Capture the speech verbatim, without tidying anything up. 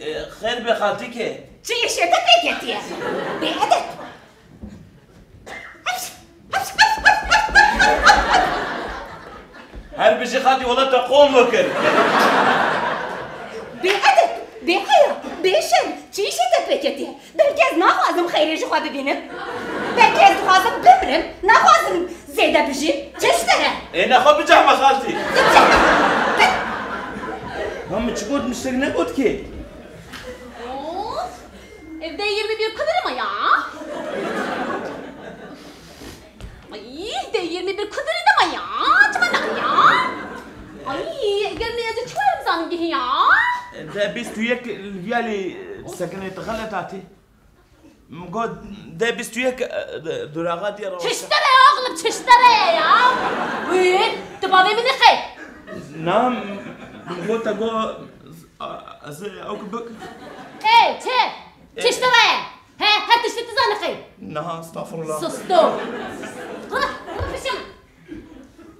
E, xêr be xaltîkê. Çi îşê te pê ketiye? Bêedeb. Her bijî xaltî, wela te qol vekir. Bêedeb, bêheya, bêşerm, çi îşê te pê ketiye? Belkî ez naxwazim xeyrê ji xwe bibînim. Belkî ez dixwazim bimrim, naxwazim zêde bijîm. Çi ji te re? Ê nexwe bicehme xaltî. Bicehme. Ha min çi got, min tiştek negot kê. Of! Evde yirmi bir kudur mu ya? Ay, de yirmi bir kudur deme ya. Çima ne ya? Ay, gel ne yazı çuvarım zanım gihi ya. De bîst û yek li viyalî sekinê te xelet hatî. Min got de bîst û yek duraxa diye rawa. Çiştere ya oğlum, çiştere ya. Uy, tu bavê min xey. Na, min got te got ez ew ki bik. Ê, çi? Çiştere ye. He, her tiştî tu zanixî. Niha, estağfurullah. Sustu.